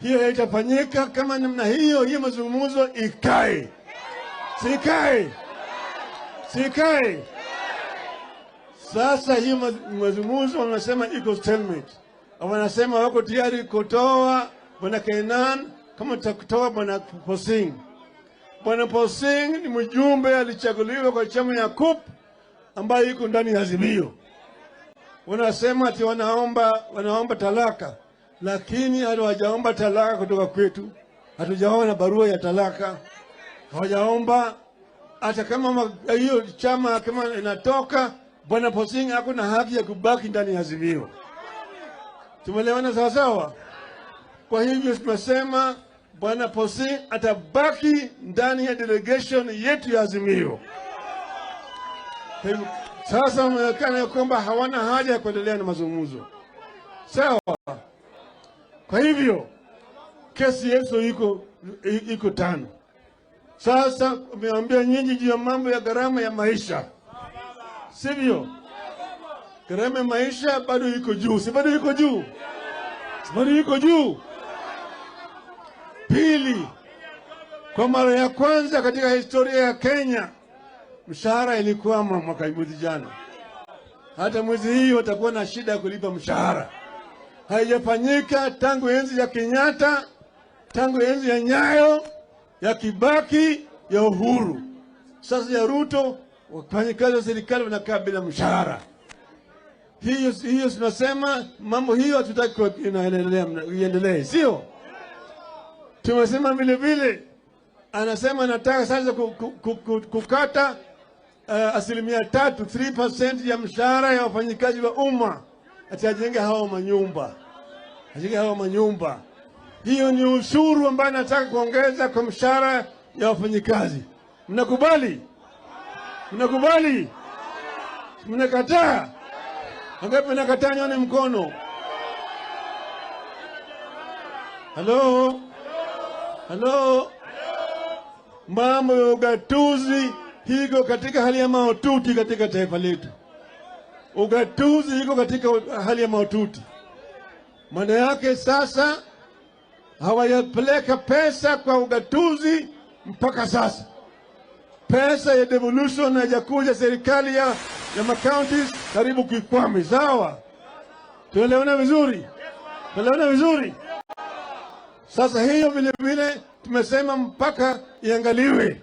Hiyo haitafanyika kama namna hiyo. Hiyo mazungumzo ikae, sikae, sikae. Sasa hiyo mazungumzo wanasema iko stalemate, wanasema wako tayari kutoa Bwana Keynan kama tutakutoa Bwana Pkosing. Bwana Pkosing ni mjumbe alichaguliwa kwa chama ya COOP ambayo iko ndani ya Azimio. Wanasema ati wanaomba talaka, lakini hawajaomba talaka kutoka kwetu. Hatujaona barua ya talaka, hawajaomba. Hata kama hiyo chama kama inatoka, Bwana Pkosing ako na haki ya kubaki ndani ya Azimio. Tumeelewana sawa sawa? Kwa hivyo tumesema Bwana Pkosing atabaki ndani ya delegation yetu ya Azimio. Kwa hivyo sasa wameonekana ya kwamba hawana haja ya kuendelea na mazungumzo, sawa? Kwa hivyo kesi yetu iko tano. Sasa umeambia nyinyi juu ya mambo ya gharama ya maisha, sivyo? Gharama ya maisha bado iko juu, si bado iko juu? Si bado iko juu? Pili, kwa mara ya kwanza katika historia ya Kenya mshahara ilikwama mwaka mwezi jana. Hata mwezi hii watakuwa na shida ya kulipa mshahara. Haijafanyika tangu enzi ya Kenyatta, tangu enzi ya Nyayo, ya Kibaki, ya Uhuru. Sasa ya Ruto, wafanyikazi wa serikali wanakaa bila mshahara. Hiyo tunasema mambo hiyo hatutaki inaendelea, iendelee, sio? Tumesema vile vile, anasema anataka sasa kukata 3%, 3% ya mshahara ya wafanyikazi wa umma, ati ajenge hao manyumba, ajenge hao manyumba. Hiyo ni ushuru ambayo anataka kuongeza kwa mshahara ya wafanyikazi. Mnakubali? Mnakubali? Mnakataa? Wangapi mnakataa? Nione mkono. Halo, halo. Mambo ya ugatuzi iko katika hali ya mahututi katika taifa letu. Ugatuzi iko katika hali ya mahututi. Maana yake sasa hawajapeleka pesa kwa ugatuzi mpaka sasa. Pesa ya devolution haijakuja, serikali ya macounties karibu kikwame. Sawa, tunaelewana vizuri? Tunaelewana vizuri? Sasa hiyo vile vile tumesema mpaka iangaliwe.